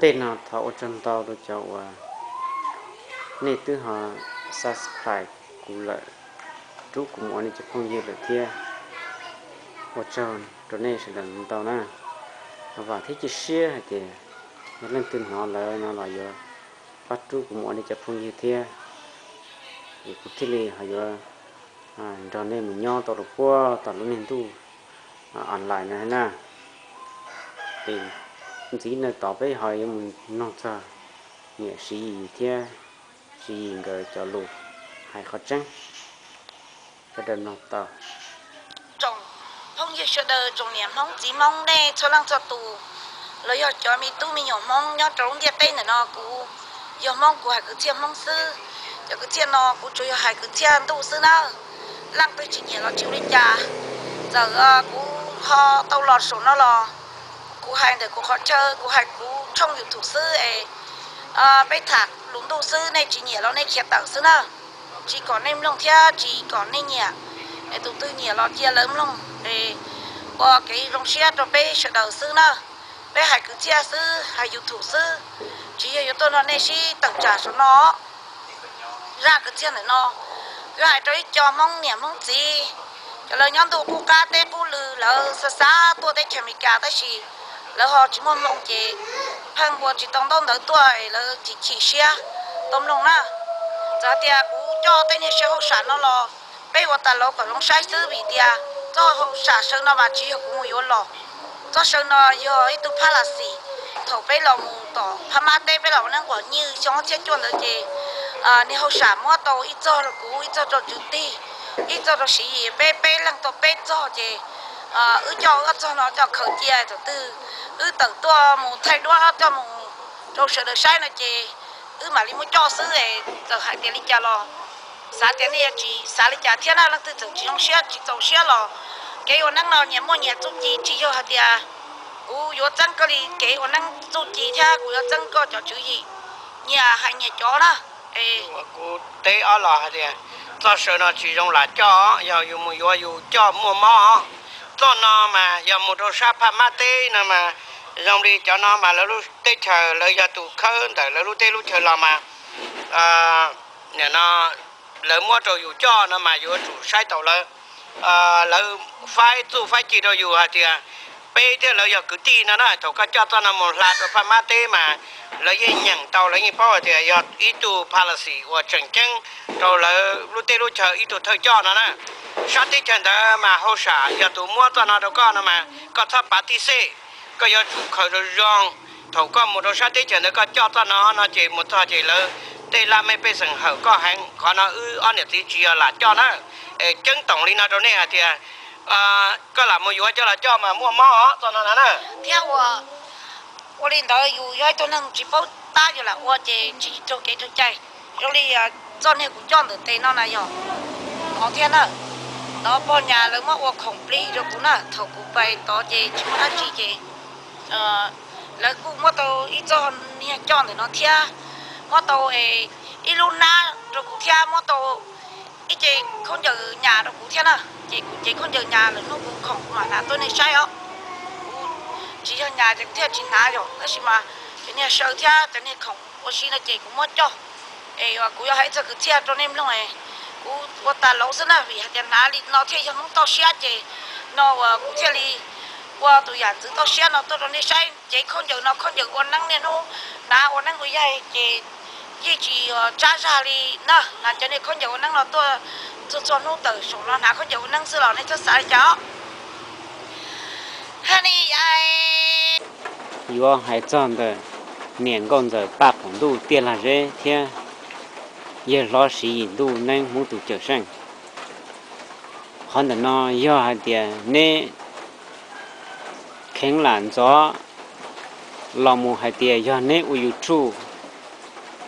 Tej no thov ua tsaug ntau rau cov uas nej twb ho subscribe kuv lawm, rub kuv mus ua nej cov phooj ywg lawm thiab. Ua tsaug rau nej sawv daws ntau na. Vam thiab cia siab hais tias yog leej twg hnov lawm no los yuav pab rub kuv mus ua nej cov phooj ywg thiab, es kuv thiaj li ho yuav nrog nej mus nyob tau rau puag tom lub niag ntuj online no na. Es ntxiv no tod peb ho yuav mus mloog txog niam Siv Yis thiab Siv Yis nkawd cov lus hais qhov tseeb. Sawv daws mloog tau. Tsoom phooj ywg sawv daws, tsoom niam Hmoob txiv Hmoob nej txhua leej txhua tus, los yog cov me tub me nyuam Hmoob nyob rau lub ntiaj teb ntawm no, kuv yog Hmoob kuv hais kwv txhiaj Hmoob xwb. Cov kwv txhiaj no kuv tsuas yog hais kwv txhiaj ntuj xwb na. Leej twg tsis nyiam los tsis ua li cas. Txawm kuv ho tau los saum no los kuv hais ntawm kuv qhov chaw, kuv hais kuv tshooj YouTube xwb es peb tham lus ntuj xwb, nej tsis nyiam los nej khiav tawm xwb na. Tsis kom nej mloog thiab tsis kom nej nyiam. Es tus twg nyiam los cia lawv mloog es ua kev zoo siab rau peb sawv daws xwb na. Peb hais kwv txhiaj xwb, hais YouTube xwb, tsis yog yuav tuaj nrog nej sib tawm tsam saum no. Zaj kwv txhiaj ntawm no kuv hais rau ib co Hmoob niam Hmoob txiv, cov lawv nyob ntuj qub qab teb qub lw, lawv xav xav tuaj teb chaws Amelikas tab sis lawv ho tsis muaj hmoo ces pheej ua tsis tau ntaub ntawv tuaj es lawv chim chim siab tau mloog na. Txawm tias kuv coj tej niag saw hauj sam no los peb ua tas lauv kom zoo saib xwb vim tias txoj hauj sam saw no mas tsis yog kuv mus yuav los. Txoj saw no yog ib tug phaj las xis. Thaum peb los mus tom Phab Mab teb, peb los ua neeb quas nywj xyoo ob txhiab cuaj ntawd ces niag hauj sam muab tau ib txoj rau kuv, ib txoj rau Tswv Tig, ib txoj rau Siv Yis, peb peb leeg tau peb txoj ces wb coj ob txoj no coj khaws cia. Thaum twg wb tawm tuaj mus thaij duab coj mus rau sawv daws saib no ces wb mam li muab coj xwb es txawm hais tias li cas los xav tias nej yuav tsis xav li cas thiab na. Leej twg txawm tsis zoo siab tsis txaus siab los kev ua neeb no nyias muaj nyias txuj ci, tsis yog hais tias kuv yuav txeeb koj li kev ua neeb txuj ci thiab kuv yuav txeeb koj cov tswv yim, nyias hais nyias cov na. Kuv teb ob los hais tias txoj saw no tsis zoo lam coj, yog yus mus yuav yus coj muaj mob. Txoj no mas yog mus rau sab Phaj Mab teb no mas zoo li cov no mas lawv lub teb chaws lawv yog tus khawb ntawm lawv lub teb lub chaws los mas nim no lawv muab rau yus coj no mas yuav tsum saib taus lawv, lawv faib txuj faib ci rau yus hais tias peb thiab lawv yog kwv tij no na. Thaum koj coj txoj no mus hla rau Phaj Mab teb mas lawv yeej nyeem tau, lawv yeej paub hais tias yog ib tug phaj las xis uas tseem ceeb rau lawv lub teb lub chaws ib tug thawj coj no na. Sab teb chaws ntawd mas hauj sam yog tus muab txoj no rau koj no mas koj txhob pav tib xej, koj yuav tsum khaws zoo zoo. Thaum koj mus rau sab teb chaws ntawd koj coj txoj no no ces mus txog ces lawv tej laj mej pej xeem hawm koj heev. Qhov no wb ob niam txiv tsis yog lam coj na. Es ceeb toom li no rau nej hais tias koj lam mus yuav coj los coj mas muaj mob os txoj no na. Thiab ua, ua li ntawd yus yog ib tug neeg tsis paub tab yus lam ua ces tsis raug kev raug cai. Zoo li txoj niag kuv coj ntawm tes no na yog no thiab na. Tod pog nyas lawv muab ua khoom plig rau kuv na, thaum kuv pais tod ces tsis muaj dab tsi ces lawv kuj muab tau ib txoj niag coj ntawm no thiab, muab tau ib lub nab rau kuv thiab, muab tau ib ce khaub ncaws nyas rau kuv thiab na. Ces kuv cev khaub ncaws nyas lawm hnub kuv khoom kuv mam hnav tuaj nej saib os. Kuv tsis yog nyas ces kuv thiaj tsis hnav yom, tab sis mas cov niag saw thiab cov niag khoom ua si no ces kuv muab coj. Es kuv yuav hais ib txog kwv txhiaj rau nej mloog, kuv ua tas lauv xwb na, vim hais tias hnav li no thiaj yog Hmoob toj siab ces no uas kuv thiaj li ua tus yam ntxwv toj siab no tuaj rau nej saib. Cev khaub ncaws no khaub ncaws ua neeb niaj hnub, hnav ua neeb ua yaig ces yeej tsis tsab zag li na. Hnav cov niag khaub ncaws ua neeb no tuaj txhua txhua hnub tawm saum no hnav khaub ncaws ua neeb xwb los nej txhob xav li cas os. Yuav hais txog ntawm niam nkauj ntxawm Paj Qaum Ntuj Tiaj Lag Zeb thiab yawg hlob Siv Yim Ntuj Neeb Hmoob tus Cawm Seej. Qhov ntawm no yog hais tias neb kheev lam ntxov los mus hais tias yog neb ua YouTube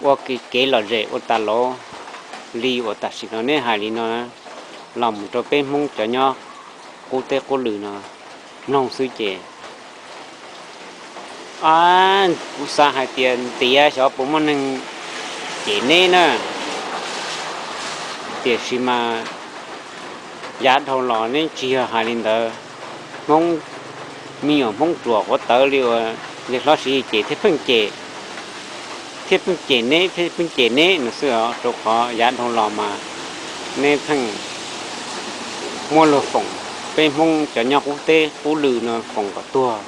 ua kev lom zem ua tas lauv li uas tam sim no neb hais li no los mus rau peb Hmoob cov nyob qub teb qub lw no mloog xwb ces kuv xav hais tias ntiav xyov puas muaj neeg cem neb na. Tiam sis mas yav dhau los neb tsis yog hais li ntawd. Hmoob, me nyuam Hmoob ruam quav tawv li uas yawg hlob Siv Yim cem thiab pheej cem. Pheej cem neb, pheej cem neb no xwb os, rau qhov yav dhau los mas neb pheej muab luag foom, peb Hmoob cov nyob qub teb qub lw no foom kom tuag,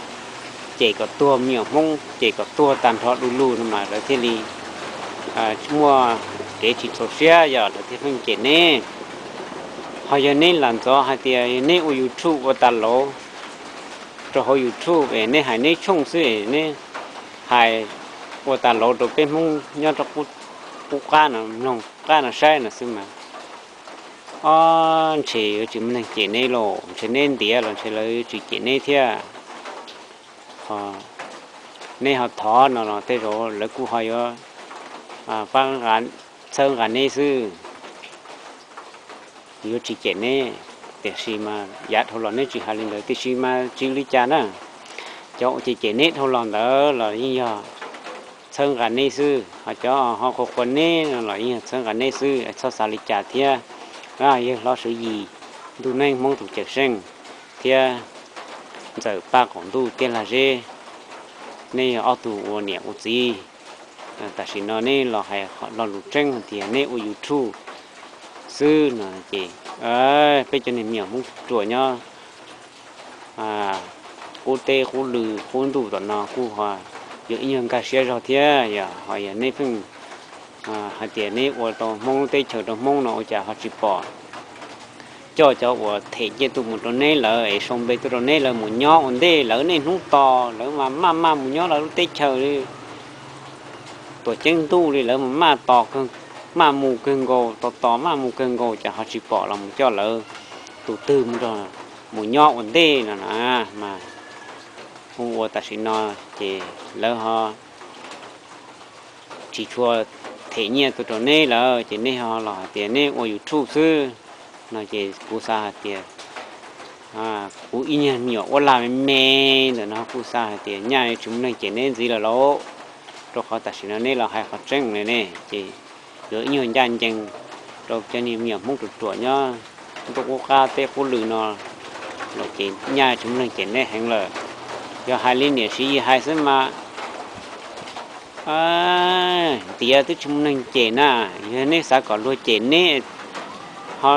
cem kom tuag me nyuam Hmoob, cem kom tuag tag nrho du lug no mas lawv thiaj li muaj kev tsis txaus siab, yog lawv thiaj pheej cem neb. Ho yog neb lam ntxov hais tias neb ua YouTube ua tas lauv rau hauv YouTube es neb hais neb tshooj xwb es neb hais ua tas lauv rau peb Hmoob nyob rau qub qab no mloog, qab no saib no xwb mas, ob, ntshe yuav tsis muaj neeg cem neb lauj, ntshe neb ntiav los ntshe lawv yuav tsis cem neb thiab. Neb ho thov no los tej zaum lawv kuj ho yuav pab txhawb nqa neb xwb, yuav tsis cem neb. Tiam sis mas yav dhau los neb tsis hais li ntawd tiam sis mas tsis li cas na, cov uas cem cem neb dhau los ntawd los yeej yog txhawb nqa neb xwb, ho cov ho qhuas qhuas neb no los yeej yog txhawb nqa neb xwb, txhob xav li cas thiab. Yawg hlob Suav Yis, ntuj neeb Hmoob tus cawm seej, thiab ntxawm Paj Qaum Ntuj Tiaj Lag Zeb, neb yog ob tug ua niam ua txiv. Tam sim no neb los hais lo lus tseeb hais tias neb ua YouTube xwb no ces peb cov niag me nyuam Hmoob ruam nyob qub teb qub lw qub ntuj tom no kuj ho yuav ib nyuag nkag siab zog thiab, yog ho yog neb pheej hais tias neb ua tau Hmoob lub teb chaws rau Hmoob no ua cas ho tsis pom coj cov uas them nyiaj tuaj mus rau neb lawv es sau npe tuaj rau neb lawv mus nyob ua ntej lawv niaj hnub tos, lawv mas maj maj mus nyob lawv lub teb chaws li tuam ceeb ntuj li, lawv mas maj tos, maj mus kawg nkaus, tos tos maj mus kawg nkaus, cas ho tsis pom los mus coj lawv tus twg mus nyob ua ntej no na. Mas ua ua tam sim no ces lawv ho tsis tshua them nyiaj tuaj rau neb lawm ces neb ho los hais tias neb ua YouTube xwb no ces kuv xav hais tias kuv ib nyuag me nyuam uab lag me me ntawm no kuj xav hais tias nyaj tsis muaj neeg cem neb ntxiv lawm lauj, rau qhov tam sim no neb los hais qhov tseeb li ne ces yuav ib nyuag ncaj ncees rau cov niag me nyuam Hmoob ruam ruam nyob ntuj qub qab teb qub lw no lawm ces nyaj tsis muaj neeg cem neb heev lawm. Yog hais li niam Siv Yis hais xwb mas ntiav twb tsis muaj neeg cem na. Yog neb xav kom luag cem neb ho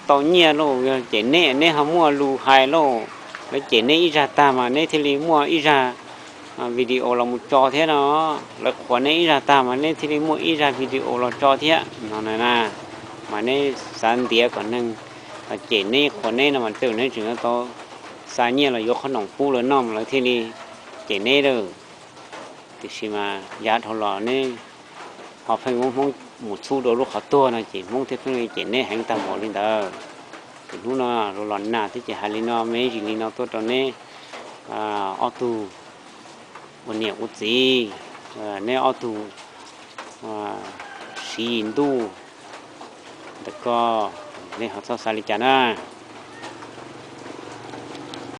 tau nyiaj lauj, yog cem neb neb ho muaj lus hais lauj. Lawv cem neb ib zag tag mas neb thiaj li muaj ib zag video los mus tso thiab no. Lawv qhuas neb ib zag tag mas neb thiaj li muaj ib zag video los tso thiab no na. Mas neb xav ntiav kom neeg cem neb qhuas neb no mas tej zaum neb tseem yuav tau xa nyiaj los yuav qhob noom pub lawv noj mas lawv thiaj li cem neb lawm. Tiam sis mas yav dhau los neb ho pheej muab Hmoob mus txhub rau lub qhov tuag no ces Hmoob thiaj pheej li cem neb heev tag npaum li ntawd. Ces hnub no los los nag thiab ces hais li no me ntsis li no tuaj rau neb ob tug ua niam ua txiv, neb ob tug Siv Yis ntuj ntawm ko, nej ho txhob xav li cas na.